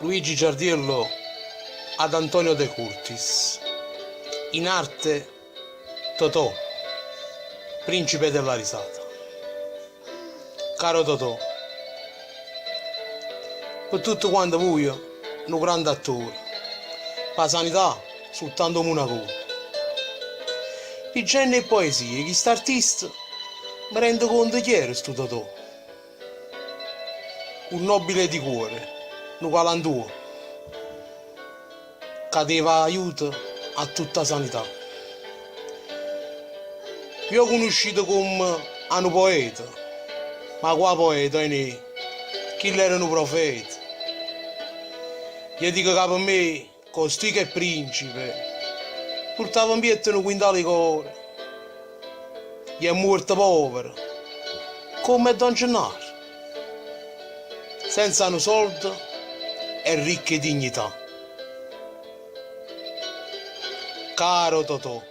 Luigi Giardiello ad Antonio De Curtis, in arte Totò, principe della risata. Caro Totò, pe tutte quante vuje nu grande attore, p' 'a Sanità sultanto 'o munacone. Liggenno 'e poesie 'e chist'artista me rendo conto chi era stu Totò. Un nobile di cuore, nu galantuomo, ca deva aiuto a tutta 'a Sanità. Io 'o cunuscite comme a nu poeta, ma qua poeta, oinè, chillo era nu profeta. Lle dico ca pe me Costui ch'è principe, purtava 'mpietto nu quintale 'e core, i' è muorto povero, comme e Don Gennaro, senza nu soldo e ricco 'e dignità. Caro Totò.